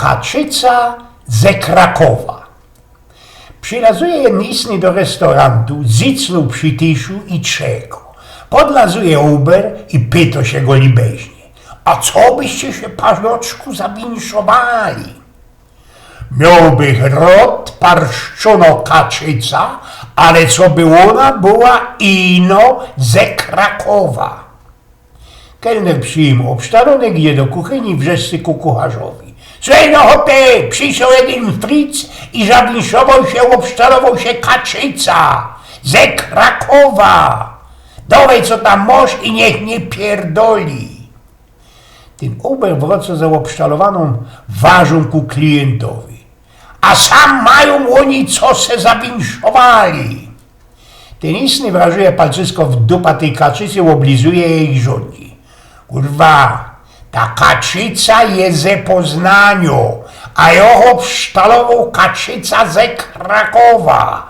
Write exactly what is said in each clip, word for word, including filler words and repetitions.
Kaczyca ze Krakowa. Przilazuje jedyn istny do restorantu, zycnōł przi tyszu i czeko. Podlazuje ôber i pyto sie go libeźnie: „A co byście sie, panoczku, zawinszowa?” „Miołbych rod parszczōno kaczyca, ale co by ôna była ino ze Krakowa.” Kelner przijmuje ôbsztalōnek, idzie do kuchyni, wrzeszczy ku kucharzowi: „Słuchej no, chopie, prziszoł jedyn fric i zawinszowoł sie, ôbsztalowoł sie kaczyca ze Krakowa. Dŏwej, co tam mosz, i niych niy pierdoli”. Tyn ôber wrŏcŏ ze ôbsztalowanōm warzōn ku kliyntowi: „A sam majōm ôni, co se zawinszowali?” Tyn istny wrazuje palcysko w dupa tyj kaczycy, ôblizuje je i rzōndzi: „Kurwa, ta kaczyca je ze Poznaniŏ, a jŏ ôbsztalowoł kaczyca ze Krakowa.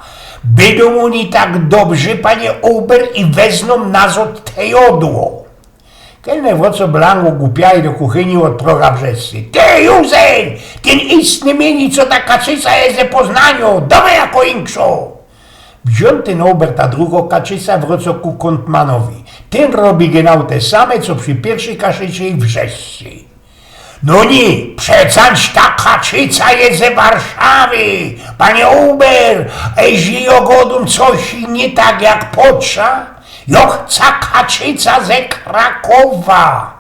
Bydōm ôni tak dobrzy, panie ôber, i weznōm nazŏd te jodło”. Kelner wrŏcŏ blank ôgłupiały do kuchyni, ôd proga wrzeszczy: „Ty, Juzel, tyn istny mieni, co ta kaczyca je ze Poznaniŏ, dŏwej jako inkszŏ”. Wziōn tyn ôber ta drugŏ kaczyca, wrŏcŏ ku kōntmanowi. Tyn robi genau te same, co przi piyrwszy kaczycy, i wrzeszczy: „No niy, przecaż ta kaczyca je ze Warszawy, panie ôber, eźli jŏ godōm coś niy tak jak potrza, jŏ chca kaczyca ze Krakowa”.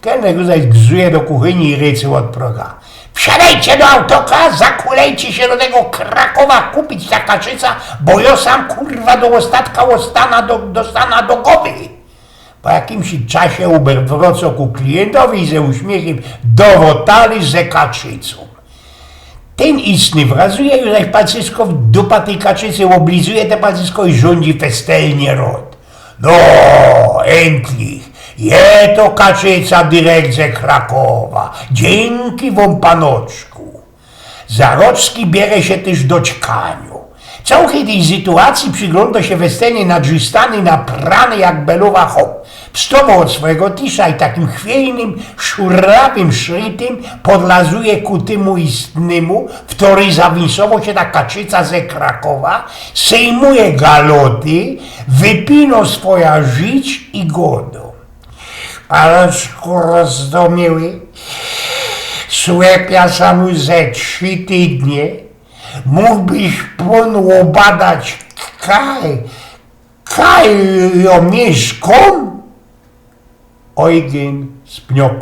Kelner zaś gzuje do kuchyni i rycy ôd proga: „Wsiadejcie do autoka, zakulejcie sie do tego Krakowa kupić ta kaczyca, bo jŏ sam, kurwa, do ôstatka ôstana do, dostana do gowy”. Po jakimś czasie ôber wrŏcŏ ku kliyntowi i ze uśmiechym dŏwŏ talyż ze kaczycōm. Tyn istny wrazuje ju zaś palcysko w dupa tyj kaczycy, ôblizuje te palcysko i rzōndzi festelnie rod: „No, êntlich, je to kaczyca direkt ze Krakowa. Dziynki wōm, panoczku”. Zarŏczki biere sie tyż do ćkaniŏ. Cołchy tyj sytuacyji prziglōndŏ sie festelnie nadrzistany, naprany jak belowa chop. Wstŏwŏ ôd swojigo tisza i takim chwiejnym, szurawym szrytym podlazuje ku tymu istnymu, wtory zawinszowoł sie ta kaczyca ze Krakowa, syjmuje galoty, wypinŏ swoja życz i gŏdŏ: „Panoczku roztōmiły, słepia sam ze trzi tydnie, mōgłbyś pōn ôbadać kaj, kaj jŏ miyszkōm?” Ojgyn spniŏ